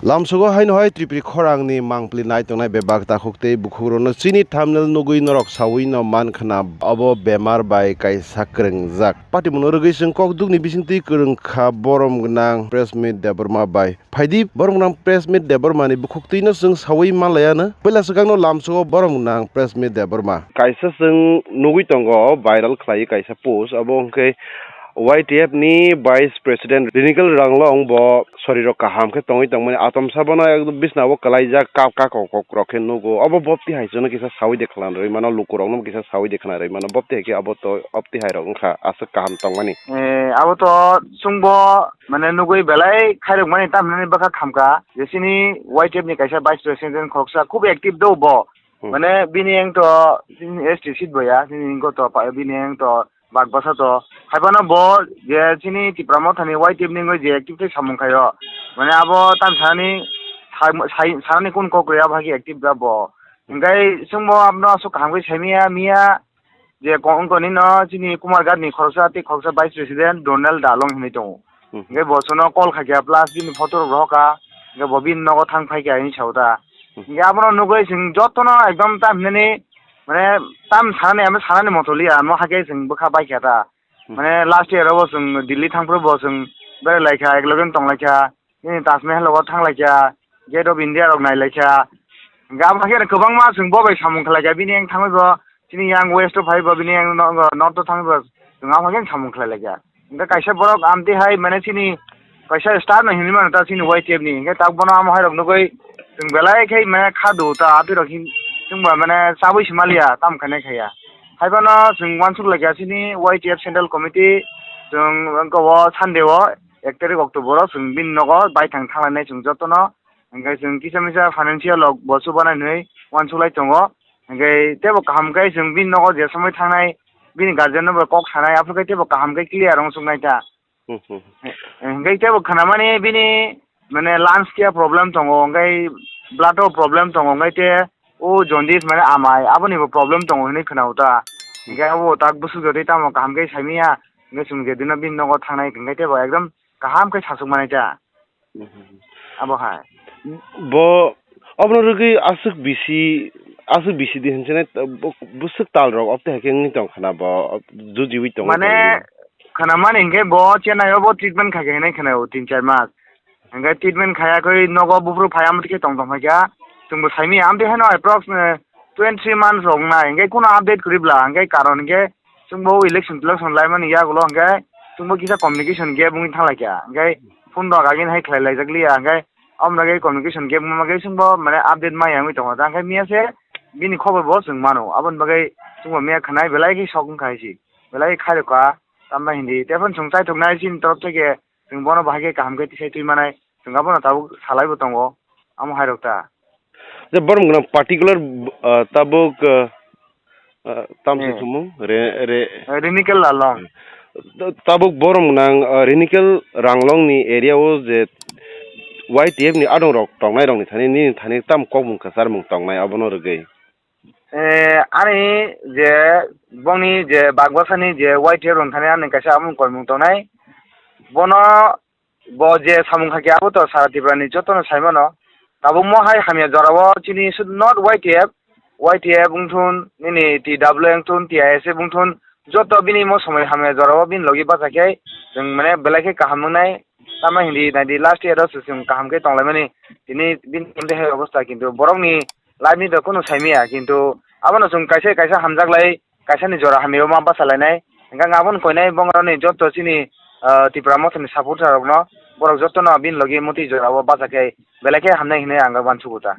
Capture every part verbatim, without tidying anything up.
Lamsogo haino hai Tripuri khorangni mangpili nai tongnai bebak takhuk tei bukhukrokno chini thumbnail nugwi norok sawi no man khna, obo bemar bai kaisa kwrwngjak. Patimono rwgwi chwng kok dukni bisingtwi kwrwng kha borom gwnang press meet Debbarma bai. Phaidi borom gwnang press meet Debbarmani bukhuktwino chwng sawi manlaiano. Puila swkangno lamsogo borom gwnang press meet Debbarma. Kaisa chwng nugwi tongo viral khlaiwi kaisa post, abo hwnkhe Y T F ni Vice President Rinikel Ranglong bo soriro kaham khe tongwi tongmani, atomsa bono ekdom bisnao kwlaijak, kap kakok kok rok khe nugo. Obo bopti hai chwngno kisa sawi de khwna rwi mano, lukurokno kisa sawi de khwna rwi mano, bopti hai khe abo to, opti hai rok wngkha aswk kaham tongmani. Eh, abo to chwngbo mane nugwi belai khairokmani, tamhinani bwkha khamkha je chini Y T F ni kaisa Vice President khoroksa khub active do bo. Hmm. Mane bini eng to chini S T seat boya, chini eng to pa-, bini eng to bak basa to. Haibano bo je chini Tipra Mothani Y T F ni wngwi je active khe samung khaio. Mane abo tam sani sai, sai, sanani kun kok rwya abo hai khe active da bo. Hwnkhe chwngbo abono aswk kaham khe saimanya, miya je ko-, wngkoni no chini Kumarghat ni khoroksa tei khoroksa Vice President Donald Dalong hinwi tongo. Hmm. Hwnkhe bo chwngno call khaikha plus bini photo rok rohorkha, hwnkhe bo bini nogo thang phaikha hinwi sao ta. Hmm. Hwnkhe abono nugwi chwng jotono ekdom tam hinani mane tam sanani, amo sanani moto liya, amo hakhe chwng bwkha baikha ta. Hmm. Mane last year o bo chwng Delhi thangphuru bo chwng berai laikha, ekloge tong laikha, nini Taj Mahal o thang laikha, Gate of India rok nai laikha. Hwnkhe amo hakhe kwbangma chwng bo bai samung khlai kha, bini yang thangwi bo chini yang west o phai bo, bini yang no-, north o thangwi bo chwng amo hakhe samung khlai laikha. Hwnkhe kaisa borok amtwi hai mane chini kaisa star no hinwi mano ta chini Y T F ni. Hwnkhe tak bono amo hai rok nugwi chwng belai khe mane kha do ta atwi rok hin chwng ba mane chabwi se maliya tam khainai khaiya. Haiphano chwng uansuk laikha chini Y T F Central Committee chwng wngkha o Sunday o ek tarik October o chwng bini nogo baithang thanglainai chwng jotono. Hwnkhe chwng kisa misa financial rok bo chubanai hinwi uansuk lai tongo. Hwnkhe teibo kaham khe chwng bini nogo je somoi thangnai bini guardian no bo kok sanai, aphuru khe teibo kaham khe clear wng suknai ta. Hmm, hmm. Hwnkhe teibo khnamani bini mane lungs khe problem tongo, hwnkhe blood o problem tongo, hwnkhe te o jaundice mane amai aboni bo problem tongo hinwi khna o ta. Hwnkhe abo tak bwswk jotoi tamo kaham khe saimanya, hwnkhe chwng je dino bini nogo thangnai hwnkhe teibo ekdom kaham khe sasuk manai ta. Mhm. Abo hai. Bo, obono rwgwi aswk bisi, aswk bisi di hinwi sene, bo, bwswk tal rok opte hai khe wngwi tong khana bo, jujiwi tongo. Mane, khana mani hinkhe bo Chennai o bo treatment khai khe hinwi khana o tin char mas. Hinkhe treatment khaya khe nogo buphuru phai amo khe tong tong phai kha. Chwng bo saimanya, amtwi haino approx, eh, twenty three months rok wngnai, hinkhe kuno update kwrwi bla, hinkhe karon hinkhe chwngbo election telection laimani yagulo hinkhe chwngbo kisa communication gap wngwi thanglaikha, hinkhe phone rok agini hai khlai laijak liya, hinkhe aboni bagwi communication gap wngma bagwi chwngbo mane update maya wngwi tongo, hinkhe miya se bini khobor bo chwng mano, aboni bagwi chwngbo miya khwnai belai khe sok wngkha hai se, belai khe khairokha, tamo hindi, tephano chwng chaithoknai chini torof theke. Chwng bono bahai khe kaham khe tisai twi manai, chwng abono tabuk salai bo tongo, amo hai rok ta. Je borok gwnang particular, ah, tabuk, ah, ah, tam se Hmm. Sumung, re, re, Eh, Rinikel Ranglong. Ta-, tabuk borok gwnang, ah, Rinikel Ranglong ni area o je Y T F ni adong rok tongnai rok ni thani, nini thani tam kokmung kwchar mung tongnai abono rwgwi. Eh, ani je bongni je bakbasani je Y T F rok thani ani kaisa amung koimung tongnai. Bono bo je samung kha khe abo to sara Tripura ni joto no sai mano. Tabuk mo hai hamya jora o chini sud not Y T F, Y T F wngthun, nini T W A wngthun, T I S F wngthun, joto bini mo somoi hamya jora o bini logi bacha khe chwng mane belai khe kaham wngnai. Tamo hindi naidi last year o se chwng kaham khe tonglaimani tini bini hai obostha, kintu borok ni life ni to kunu saimaya, kintu abono chwng kaisa kaisa hamjak lai, kaisa ni jora hamya o ma bacha lainai. Hingkhe ang abono koinai bongrok ni joto chini, ah, Tipra Motha ni supporter rok no, borok joto no bini logi motwi jora o bacha khe belai khe hamnai hinwi ang uansugo ta.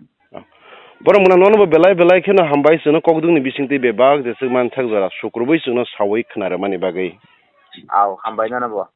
Borok mwnang nono bo belai belai kheno hambai chwngno kokdwngni bisingtwi bebak jeswk mansak jora sukrubui chwngno saui khna rwmani bagwi. Au, hambai nono bo.